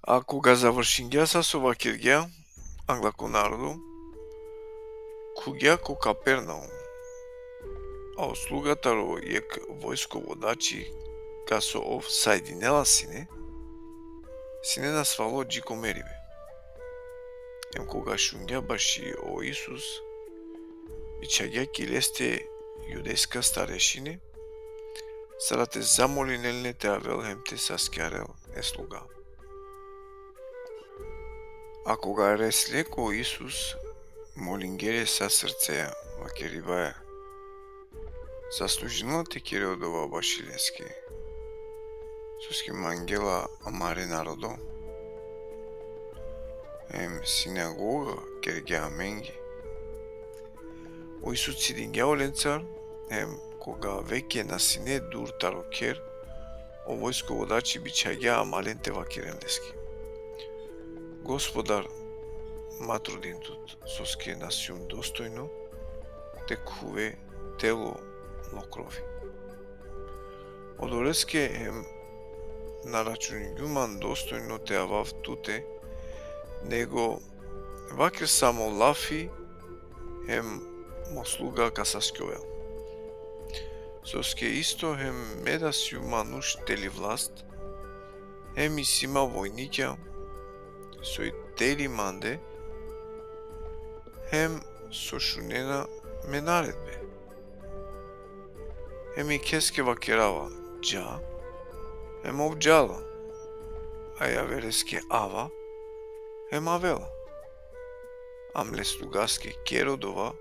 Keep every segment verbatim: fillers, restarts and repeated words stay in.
A koga završingja sa so vakergja angla ko narodo, khuvgja ko Kapernaum. A o sluga taro jekh vojsko vodači, kas so ov sajdinela sine, sine nasvalo dži ko meribe. Em koga šungja baši o Isus, bičhagja ki leste judejska starešine, sar da te zamolinel le te avel hem te saskjarel e sluga. A koga resle ko Isus, molingje le sa srcea, vakeribaja: Zaslužinela te kere odova baši leske, soske mangela amare narodo, em sinagoga kergja amenge. O Isus cidingja olencar, em koga veke na sine dur taro kher, o vojsko vodači bičhagja amalen te vakeren leske: Gospodar, ma trudin tut, soske na sijum dostojno te khuve telo lo krovi. Odoleske hem na račungjum man dostojno te avav tute, nego vaker samo lafi, hem mo sluga ka saskjovel. Soske isto hem me da sijum manuš teli vlast, hem isi ma vojnikja, soj teli mande, hem so šunena me naredbe. Hem jekheske vakerava: Dža, hem ov džala, a javereske: Ava, hem avela. Amle slugaske: Ker odova,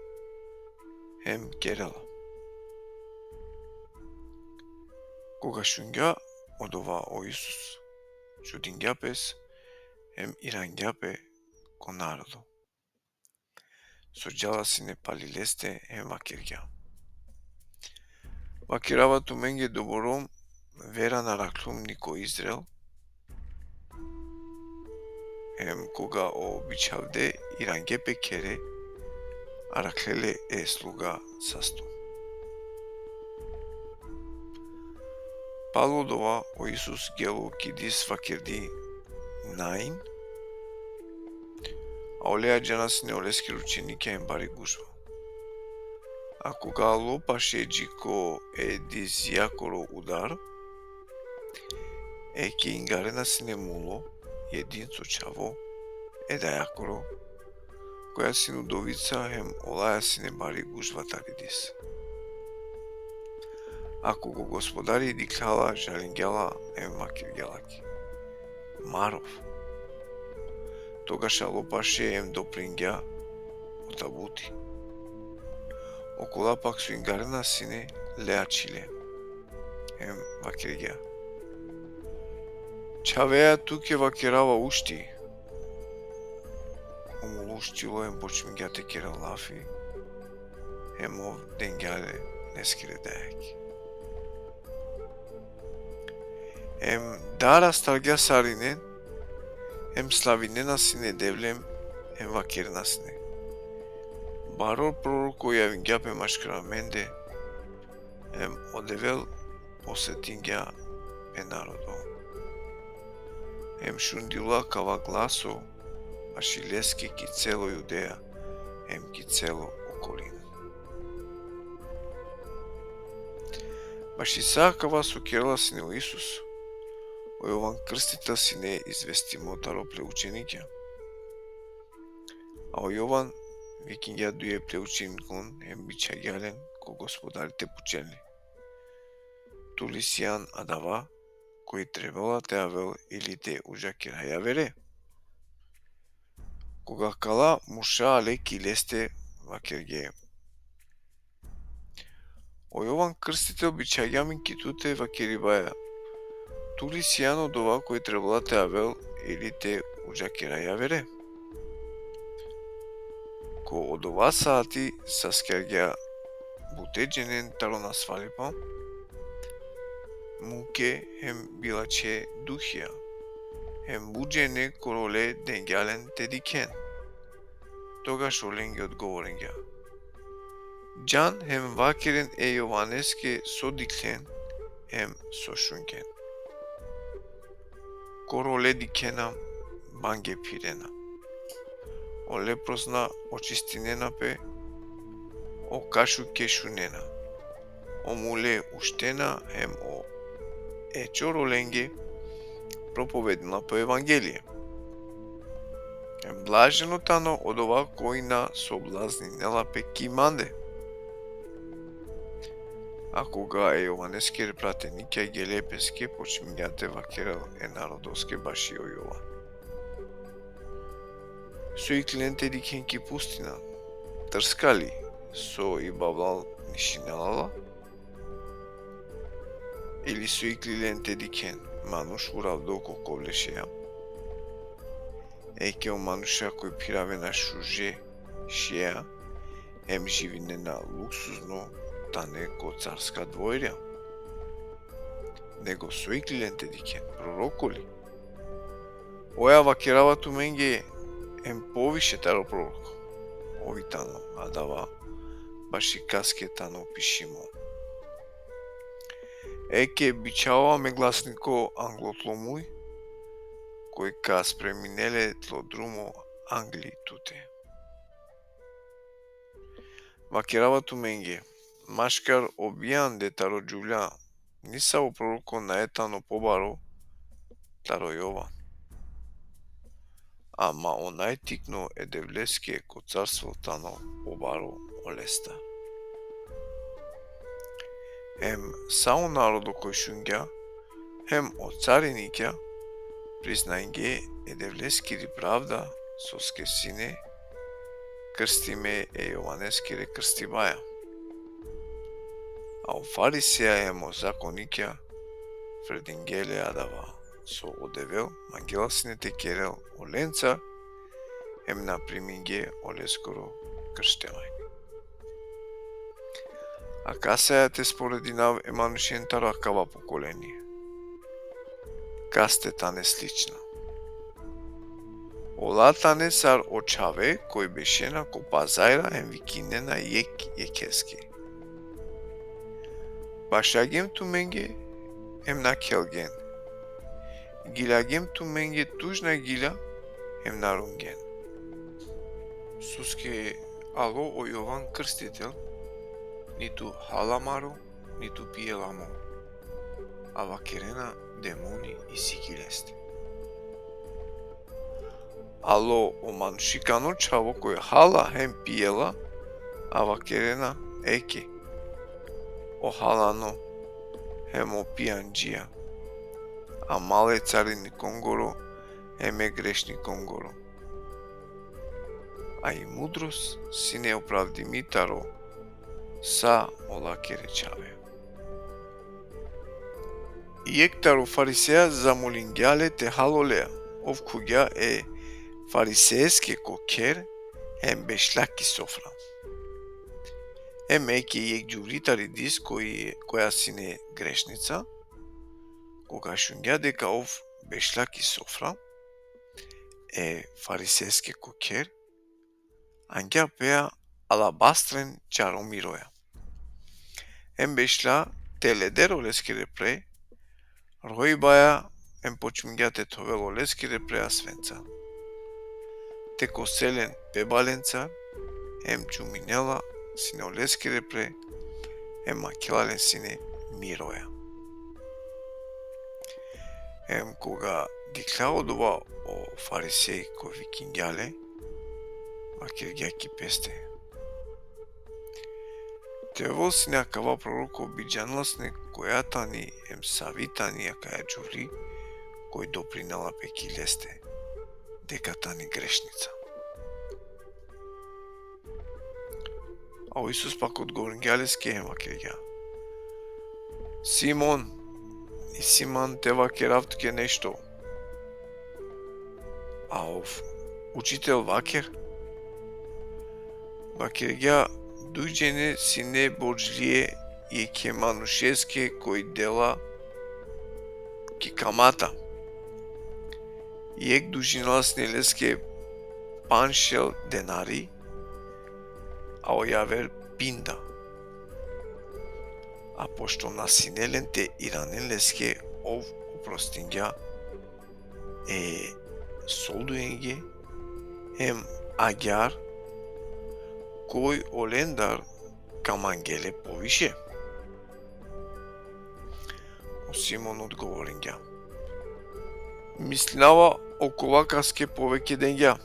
hem kerela. Koga šungja odova o Isus, čudingja pes, hem irangja pe ko narodo so džala sine pali leste, hem vakergja: Vakerava tumenge doborom, vera na arakhlum ni ko Izrael. Hem koga o bičhavde irangje pe khere, arakhle le e sluga sasto. Palo odova o Isus gelo kidis, vakerdi: Nain. A oleja džana sine oleskere učenikja hem bari gužva. A koga alo paše dži ko Edizijakoro udar, eke ingarena sine mulo, jedinco čhavo e dajakoro, koja sine udovica, hem olaja sine bari gužva tari dis. A koga o Gospodari dikhlja la, žalingja la, hem vakergja lake: Marov. Togaš alo paše hem dopringja o tabuti. Okola pak so ingarena sine, le ačhile, hem vakergja: Čhavea, tuke vakerava ušti. O mulo uštilo hem počmingja te kerel lafi, hem ov dengja le leskere dajake. Hem dar astargja sarinen, hem slavinena sine Devlem, hem vakerena sine: Baro proroko javingja pe maškar amende, hem o Devel posetingja pe narodo. Hem šundila kava glaso baši leske ki celo Judeja, hem ki celo okolina. Baši sa kava so kerela sine o Isus, o Jovan Krstitel sine izvestimo taro ple učenikja. A o Jovan vikingja duje ple učenikon hem bičhagja len ko Gospodari te pučen le: Tu li sian adava koj trebela te avel ili te udžakera javere? Koga kala murša ale ki leste, vakergje: O Jovan Krstitel bičhagja amen ki tute, vakeribaja: Tu li sian odova koj trebela te avel ili te udžakera javere? Ko odova saati saskjargja bute dženen taro nasvalipa, muke hem bilačhe duhija, hem but džene koro le dengja len te dikhen. Togaš olenge odgovoringja: Džan hem vakeren e Jovaneske so dikhlen hem so šungjen. Koro le dikhena, mange phirena. O leprozna očistinena pe, o kašuke šunena, o mule uštena hem o e čor olenge propovedinela po evangelie. Blaženo tano odova koj na soblazninela pe ki mande. A koga e Jovaneskere pratenikja gele peske, počmingja te vakerel e narodoske baši o Jovan. So iklilen te dikhen ki pustina? Trska li, so i bavlal nišinela la? Ili so iklilen te dikhen manuš uravdo ko kovle šeja? Eke o manuša koj phiravena šuže šeja hem živinena luksuzno, tane ko carska dvorja. Nego so iklilen te dikhen? Proroko li? Oja vakerava tumenge, em poviše taro proroko. Ov i tano adava baši kaske tano pišimo. Eke bičhava me glasniko anglo tlo muj, koj ka spreminel e tlo drumo angli tute. Vakerava tumenge, maškar o bijande taro džuvlja, nisavo proroko nae tano pobaro taro Jovan. Ama o najtikno e Devleske ko carstvo tano pobaro olestar. Em sa o narodo koj šungja, hem o carinikja, priznajnge e Devleskiri pravda, soske sine krstime e Jovaneskere krstibaja. A o fariseja hem o zakonikja frdingje le adava so o Devel mangela sine te kerel olenca, hem na primingje oleskoro krštevanje. A kasaja te sporedinav e manušen taro akava pokolenie? Kaste tane slična? Ola tane sar o čhave koj bešena ko pazajra hem vikinena jekh jekheske: Pašagjem tumenge, hem na khelgjen. Giljagjem tumenge tužna gilja, hem na rungjen. Soske alo o Jovan Krstitel, nitu hala maro, nitu pijela mo, a vakerena demoni isi ki leste. Alo o manušikano čhavo koj hala hem pijela, a vakerena: Eke, o halano hem o pijandžija, amal e carinikongoro hem e grešnikongoro. A i mudrost sine opravdimi taro sa olakere čhave. Jekh taro fariseja zamolingja le te hal olea. Ov khugja e fariseeske ko kher hem bešla ki sofra. Hem eke jekh džuvli tari dis koj, koja sine grešnica, koga šungja deka ov bešla ki sofra e fariseeske ko kher, angja pea alabastren čaro miroja. Hem bešla teleder oleskere pre, rojbaja, hem počmingja te thovel oleskere pre asvenca. Te kosel len pe balenca, hem čuminela sine oleskere pre, hem makhela len sine miroja. Hem koga dikhlja odova o farisej koj vikingja le, vakergja ki peste: Te ovel sine akava proroko, bi džanela sine koja tani hem savi tani akaja džuvli koj doprinela pe ki leste, deka tani grešnica. A o Isus pak odgovoringja leske hem vakergja: Simon, isi man te vakerav tuke nešto. A ov: Učitel, vaker. Vakergja: Duj džene sine bordžlie jekhe manušeske koj dela ki kamata. Jekh dužinela sine leske panšel denari, a o javer pinda. A pošto na sine len te iranen leske, ov oprostingja e soldujenge, hem agjar koj olendar ka mangel le poviše. O Simon odgovoringja: Mislinava okova kaske poveke dengja.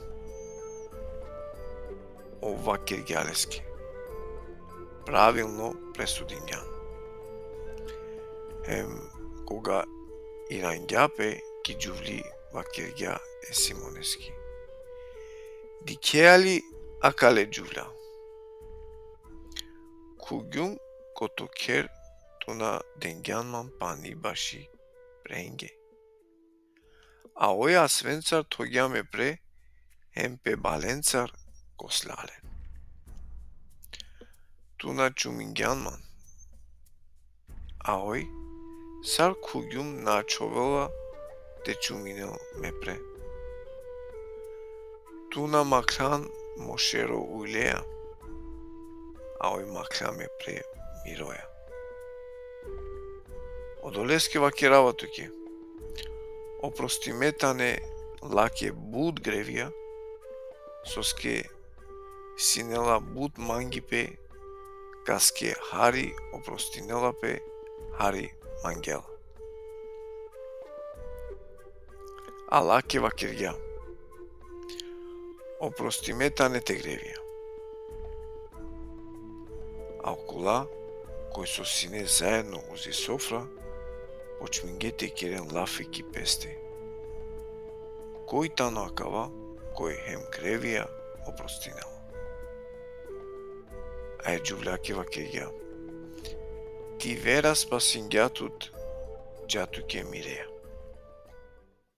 Ov vakergja leske: Pravilno presudingjan. Hem koga irangja pe ki džuvli, vakergja e Simoneski: Dikhea li akale džuvlja? Khugjum ko to kher, tu na dengjan man pani baši prenge. A oj asvencar togja me pre, hem pe balencar kosla len. Tu na čumingjan man. A oj, sar khugjum na ačhovela te čuminel me pre. Tu na makljan mo šero ujleja, a oj maklja me pre miroja. Odoleske vakerava tuke: Oprostime tane lake but grevija, soske sine la but mangipe, kaske hari oprostinela pe, hari mangela. A lake vakergja: Oprostime tane te grevija. A okola koj so sine zaedno uzi sofra, počmingje te keren lafi ki peste: Koj tano akava koj hem grevija oprostinela? A e džuvljake vakergja: Ti vera spasingja tut, dža tuke mireja.